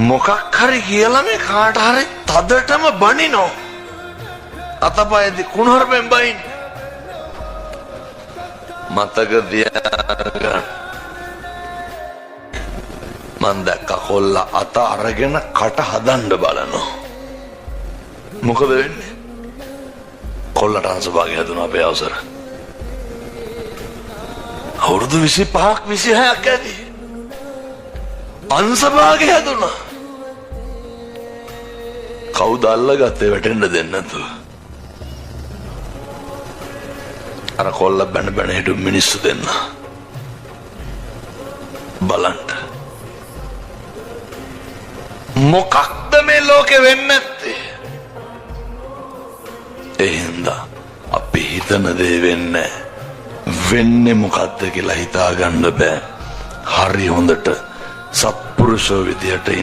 මොකක් හරි කියලා මේ කාට හරි තදටම බනිනෝ. අතපයදි කුණුහරුපෙන් බයින්. මතක තියාගන්න. මං දැක්ක කොල්ල අත අරගෙන කට හදන්න බලනවා. මොකද වෙන්නේ? කොල්ලට අංශභාගය හැදුනා අපේ අවසර. අවුරුදු 25ක් 26ක් ඇති. අංශභාගය හැදුනා. කවුද අල්ලගත්තේ වැටෙන්න දෙන්න නැතුව? අර කොල්ල බැන බැන හිටු මිනිස්සු දෙන්න. බලන්න. මොකක්ද මේ ලෝකෙ වෙන්නේ නැත්තේ? ඒ හින්දා අපි හිතන දේ වෙන්නේ වෙන්නේ මොකද්ද කියලා හිතා ගන්න බෑ. හරි හොඳට සත්පුරුෂෝ විදියට